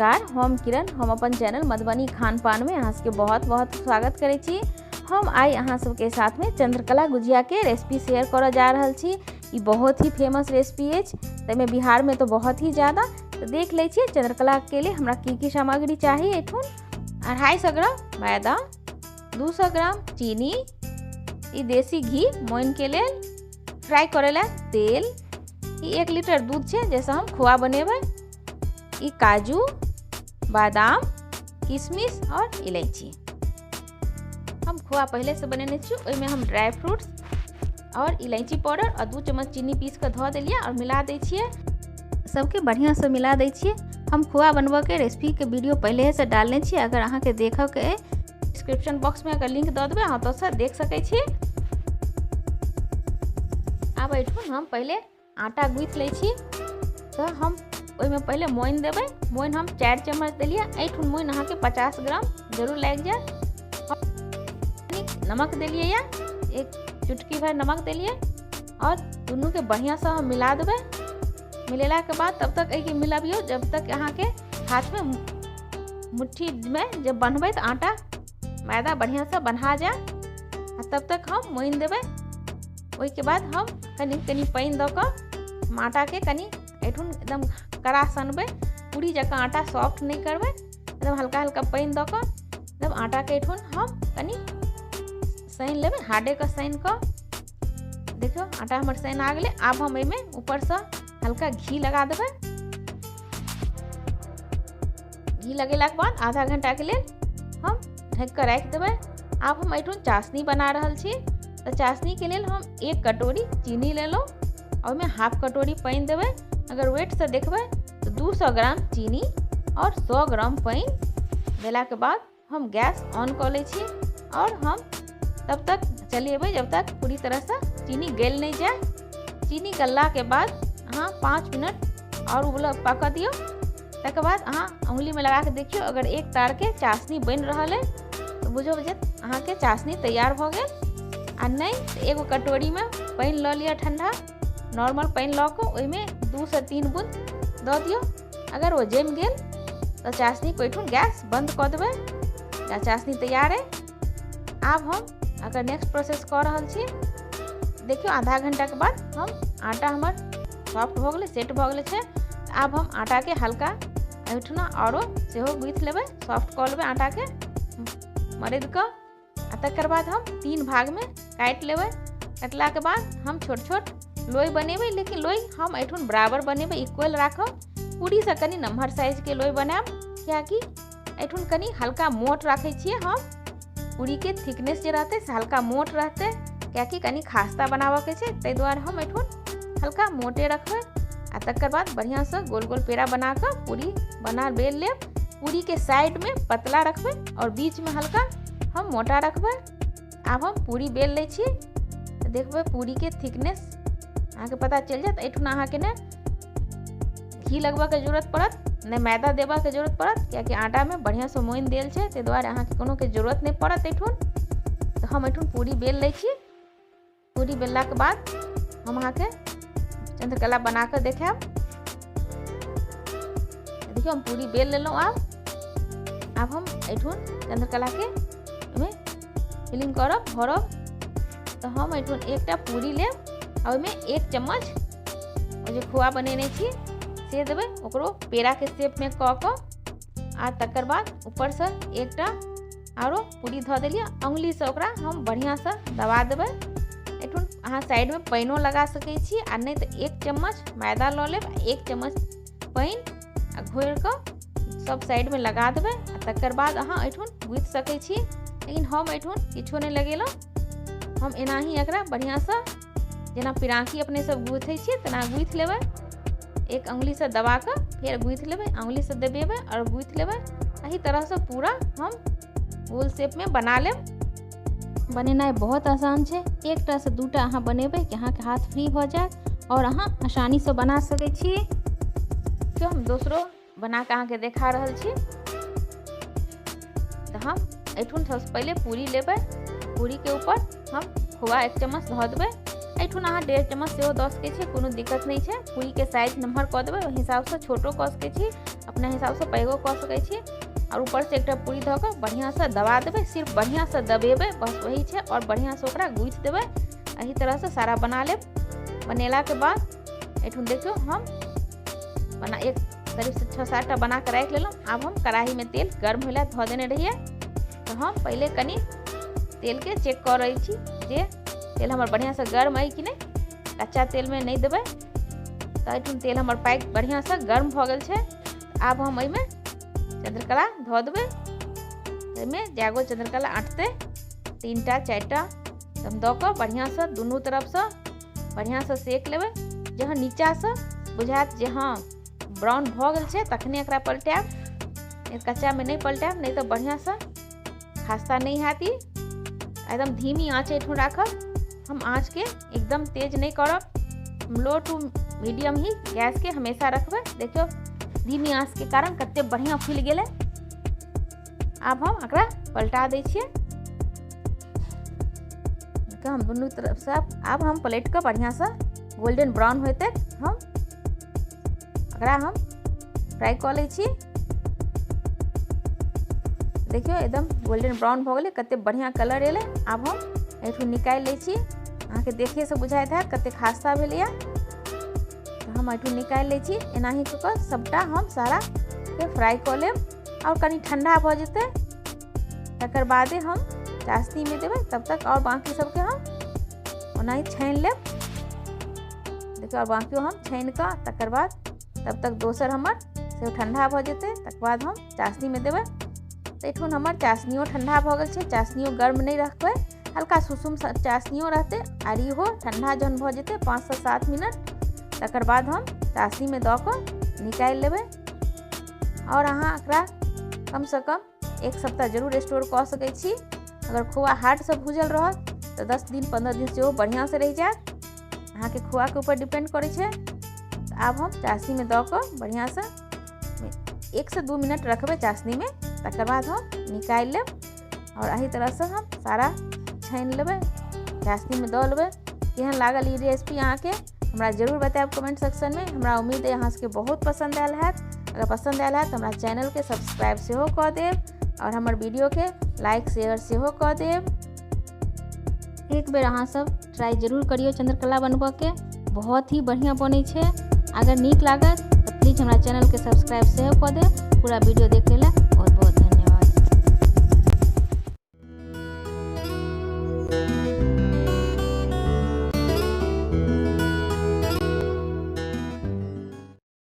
नमस्कार, हम किरण। हम अपन चैनल मधुबनी खान पान में अहाँ सबके बहुत बहुत स्वागत करै छी। हम आइ अहाँ सबके साथमे चंद्रकला गुजियाके रेसिपी शेयर करऽ जा रहल छी। ई बहुत ही फेमस रेसिपी अछि, ताहिमे बिहारमे तऽ बहुत ही ज्यादा। तऽ देख लै छियै चंद्रकलाके लिए हमरा की की सामग्री चाही। एठुन 250 ग्राम मैदा, 200 ग्राम चीनी, ई देसी घी मोइनके लेल, फ्राई करै लए तेल, ई 1 लीटर दूध छै जैसे हम खोआ बनेबै, ई काजू, बादाम, किशमिश और इलायची। हम खोआ पहले से बनेने छी, ओहिमे हम ड्राई फ्रूट्स और इलायची पाउडर और 2 चम्मच चीनी पीस कऽ धऽ देलियै और मिला दै छियै। सबके बढ़िआँसँ मिला दै छियै। हम खोआ बनबऽके रेसिपीके वीडियो पहिलेसँ डालने छी, अगर अहाँके देखऽके अइ डिस्क्रिप्शन बॉक्समे अगर लिंक दऽ देबै, अहाँ ओतऽसँ देख सकै छी। आब एहिठुन हम पहिले आटा गूँथि लै छी। तऽ हम ओहिमे पहिले मोइन देबै। मोइन हम 4 चम्मच देलियै। एहिठुन मोइन अहाँके 50 ग्राम जरूर लागि जायत। नमक देलियै यऽ, 1 चुटकी भरि नमक देलियै और दुनूके बढ़िआँसँ हम मिला देबै। मिलेलाके बाद तब तक एहिके मिलबियौ जब तक अहाँके हाथमे मुट्ठीमे जब बन्हबै तऽ आटा मैदा बढ़िआँसँ बन्हा जाय, आ तब तक हम मोइन देबै। ओहिके बाद हम कनि कनि पानि दऽ कऽ आटाके कनि एहिठुन एकदम कड़ा सनबै, पूरी जकाँ आटा सॉफ्ट नहि करबै, एकदम हल्का हल्का पानि दऽ कऽ एकदम आटाके एहिठुन हम कनि सानि लेबै, हार्डेके सानि कऽ। देखियौ आटा हमर सानि आ गेलै। आब हम एहिमे ऊपरसँ हल्का घी लगा देबै। घी लगेलाके बाद आधा घंटाके लेल हम ढकि कऽ राखि देबै। आब हम एहिठुन चाशनी बना रहल छी। तऽ चाशनीके लेल हम 1 कटोरी चीनी लेलहुँ, ओहिमे हाफ कटोरी पानि देबै। अगर वेटसँ देखबै तऽ 200 ग्राम चीनी आओर 100 ग्राम पानि देलाके बाद हम गैस ऑन कऽ लै छी और हम तब तक चलेबै जब तक पूरी तरहसँ चीनी गलि नहि जाय। चीनी गललाके बाद अहाँ 5 मिनट आओर उबल पकऽ दियौ। तकर बाद अहाँ उंगलीमे लगा कऽ देखियौ, अगर एक तारके चाशनी बनि रहल अइ तऽ बुझू जे अहाँके चाशनी तैयार भऽ गेल। आ नहि तऽ एगो कटोरीमे पानि लऽ लिअ, ठण्डा नॉर्मल पानि लऽ कऽ ओहिमे 2 से 3 बूंद दऽ दियौ। अगर ओ जमि गेल तऽ चाशनीके ओहिठुन गैस बन्द कऽ देबै, चाशनी तैयार अइ। आब हम अगर नेक्स्ट प्रोसेस कऽ रहल छी। देखियौ आधा घंटाके बाद हम आटा हमर सॉफ्ट भऽ गेलै, सेट भऽ गेलै छै। आब हम आटाके हल्का एहिठुना आरो सेहो गूँथि लेबै, सॉफ्ट कऽ लेबै आटाके मरदि कऽ। आ तकर बाद हम 3 भागमे काटि लेबै। कटलाके बाद हम छोट छोट लोइ बनेबै, लेकिन लोइ हम एहिठुन बराबर बनेबै, इक्वल राखब। पूरीसँ कनि नमहर साइजके लोइ बनायब, कियाकि एहिठुन कनि हल्का मोट राखै छियै हम। पूरीके थिकनेस जे रहतै से हल्का मोट रहतै, कियाकि कनि खास्ता बनाबऽके छै, ताहि दुआरे हम एहिठुन हल्का मोटे रखबै। आ तकर बाद बढ़िआँसँ गोल गोल पेड़ा बना कऽ पूरी बना बेल लेब। पूरीके साइडमे पतला रखबै आओर बीचमे हल्का हम मोटा रखबै। आब हम पूरी बेल लै छी। देखबै पूरीके थिकनेस अहाँके पता चलि जायत। एहिठुन अहाँके ने घी लगबऽके जरूरत पड़त, ने मैदा देबऽके जरूरत पड़त, कियाकि आटामे बढ़िआँसँ मोइन देल छै, ताहि दुआरे अहाँके कोनोके जरूरत नहि पड़त एहिठुन। तऽ हम एहिठुन पूरी बेल लै छी। पूरी बेललाके बाद हम अहाँके चंद्रकला बना कऽ देखायब। देखियौ हम पूरी बेल लेलहुँ। आब हम एहिठुन चंद्रकलाके ओहिमे फिलिंग करब, भरब। तऽ हम एहिठुन एकटा पूरी लेब आ ओहिमे 1 चम्मच ओ जे खोआ बनेने छी से देबै, ओकरो पेड़ाके शेपमे कऽ कऽ। आ तकर बाद ऊपरसँ एकटा आरो पूरी धऽ देलियै। अङ्गुलीसँ ओकरा हम बढ़िआँसँ दबा देबै। एहिठुन अहाँ साइडमे पानिओ लगा सकै छी, आ नहि तऽ 1 चम्मच मैदा लऽ लेब, 1 चम्मच पानि आ घोरि कऽ सब साइडमे लगा देबै, आ तकर बाद अहाँ एहिठुन गूँथि सकै छी। लेकिन हम एहिठुन किछो नहि लगेलहुँ, हम एनाही एकरा बढ़िआँसँ जेना पिराकी अपने सब गूँथै छियै तेना गूँथि लेबै। एक अङ्गुलीसँ दबा कऽ फेर गूँथि लेबै, अङ्गुलीसँ दबेबै आओर गूँथि लेबै। एहि तरहसँ पूरा हम गोल शेपमे बना लेब। बनेनाइ बहुत आसान छै। 1टा से 2टा अहाँ बनेबै कि अहाँके हाथ फ्री भऽ जायत आओर अहाँ आसानीसँ बना सकै छी। तो हम दोसरो बना कऽ अहाँके देखा रहल छी। तऽ हम एहिठुन सबसँ पहिले पूरी लेबै। पूरीके ऊपर हम खोआ 1 चम्मच धऽ देबै। एहिठुन अहाँ 1.5 चम्मच सेहो दऽ सकै छी, कोनो दिक्कत नहि छै। पूरीके साइज नम्हर कऽ देबै ओहि हिसाबसँ छोटो कऽ सकै छी, अपना हिसाबसँ पैघो कऽ सकै छी। आओर ऊपरसँ एकटा पूरी धऽ कऽ बढ़िआँसँ दबा देबै, सिर्फ बढ़िआँसँ दबेबै बस वही छै। आओर बढ़िआँसँ ओकरा गूँथि देबै। एहि तरहसँ सारा बना लेब। बनेलाके बाद एहिठुन देखियौ हम बना एक करीब 6-7 टा बना कऽ राखि लेलहुँ। आब हम कड़ाहीमे तेल गर्म होय लए धऽ देने रहियै, तऽ हम पहिले कनि तेलके चेक कऽ रहै छी जे तेल हमर बढ़िआँसँ गर्म अइ कि नहि। कच्चा तेलमे नहि देबै। तऽ एहिठुन तेल हमर पाकि बढ़िआँसँ गर्म भऽ गेल छै। आब हम एहिमे चंद्रकला धऽ देबै। एहिमे जएगो चंद्रकला अँटतै 3टा 4टा हम दऽ कऽ बढ़िआँसँ दुनू तरफसँ बढ़िआँसँ सेक लेबै। जहन नीचाँसँ बुझायत जे हँ ब्राउन भऽ गेल छै तखने एकरा पलटायब, कच्चामे नहि पलटायब, नहि तऽ बढ़िआँसँ खास्ता नहि हैत। ई एकदम धीमी आँच एहिठुन राखब, हम आँचके एकदम तेज नहि करब, हम लो टू मीडियम ही गैसके हमेशा रखबै। देखियौ धीमी आँचके कारण कते बढ़िआँ फूलि गेलै। आब हम एकरा पलटा दै छियै। हम दुनू तरफसँ आब हम पलटि कऽ बढ़िआँसँ गोल्डन ब्राउन होय तक हम एकरा हम फ्राई कऽ लै छी। देखियौ एकदम गोल्डन ब्राउन भऽ गेलै, कते बढ़िआँ कलर एलै। आब हम एहिठुन निकालि लै छी। अहाँके देखेसँ बुझाइत हैत कते खास्ता भेलैए। तऽ हम एहिठुन निकालि लै छी। एनाही कऽ कऽ सभटा हम साराके फ्राई कऽ लेब। आओर कनि ठण्डा भऽ जेतै तकर बादे हम चाशनीमे देबै, तब तक आओर बाँकी सबके हम ओनाही छानि लेब। देखियौ आओर बाँकियो हम छानि कऽ तकर बाद तब तक दोसर हमर सेहो ठण्डा भऽ जेतै, तकर बाद हम चाशनीमे देबै। तऽ एहिठुन हमर चाशनियो ठण्डा भऽ गेल छै। चाशनियो गर्म नहि रखबै, हल्का सुसुम चाशनियो रहतै। आर इहो ठण्डा जहन भऽ जेतै 5 से 7 मिनट तकर बाद हम चाशनीमे दऽ कऽ निकालि लेबै। आओर अहाँ एकरा कमसँ कम 1 सप्ताह जरूर स्टोर कऽ सकै छी। अगर खोआ हार्डसँ भूजल रहत तऽ 10 दिन 15 दिन सेहो बढ़िआँसँ रहि जायत, अहाँके खोआके ऊपर डिपेंड करै छै। आब हम चाशनीमे दऽ कऽ बढ़िआँसँ 1 से 2 मिनट रखबै चाशनीमे, तकर बाद हम निकालि लेब। आओर एहि तरहसँ हम सारा छानि लेबै, चाशनीमे दऽ लेबै। केहन लागल ई रेसिपी अहाँके हमरा जरूर बतायब कमेंट सेक्शनमे। हमरा उम्मीद अइ अहाँ सबके बहुत पसन्द आयल हैत। अगर पसन्द आयल हैत तऽ हमरा चैनलके सब्सक्राइब सेहो कऽ देब आओर हमर वीडियोके लाइक शेयर सेहो कऽ देब। एक बेर अहाँ सब ट्राई जरूर करियौ चंद्रकला बनबऽके, बहुत ही बढ़िआँ बनै छै। अगर नीक लागत तऽ प्लीज हमरा चैनलके सब्सक्राइब सेहो कऽ देब। पूरा वीडियो देखै लए